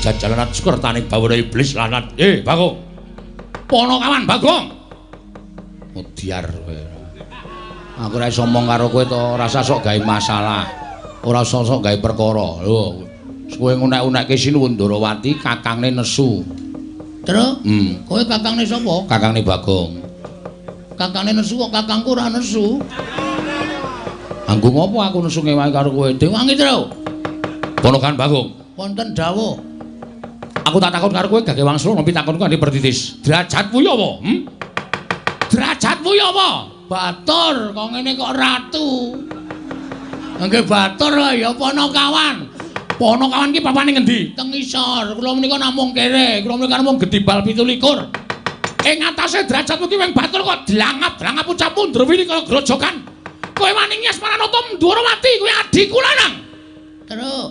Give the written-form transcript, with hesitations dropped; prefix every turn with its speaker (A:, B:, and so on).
A: Jajalanat sekertane bawana iblis lanat. Bagong. Ponokawan Bagong. Mudyar kowe. Aku ora iso omong karo kowe to, ora usah sok gawe masalah. Ora usah sok gawe perkara. Lho, kowe ngunek-unekke Sinuwun Ndorowati kakangne nesu.
B: Truk, kowe kakangne sapa?
A: Kakangne Bagong.
B: Kakangne nesu kok kakangku ora nesu.
A: Anggo ngopo aku nesu ngewangi karo kowe?
B: Dewangi, Truk.
A: Ponokan Bagong.
B: Wonten dawuh.
A: Aku tak takon karo kowe gage wangsul ngopi takonku kanthi pertitis. Derajatmu ya apa? Derajatmu ya apa?
B: Batur, kok ngene kok ratu. Nggih batur ya Ponokawan.
A: Ponokawan ki papane ngendi?
B: Teng isor. Kula menika namung kere,
A: kula menika namung gedibal 27. Ing atase derajatmu ki wing batur kok dlangap-dlangap ucapmu ndrewini kaya grojogan. Kowe wani ngias Maranata Ndorowati, kowe adhiku lanang.
B: Truk.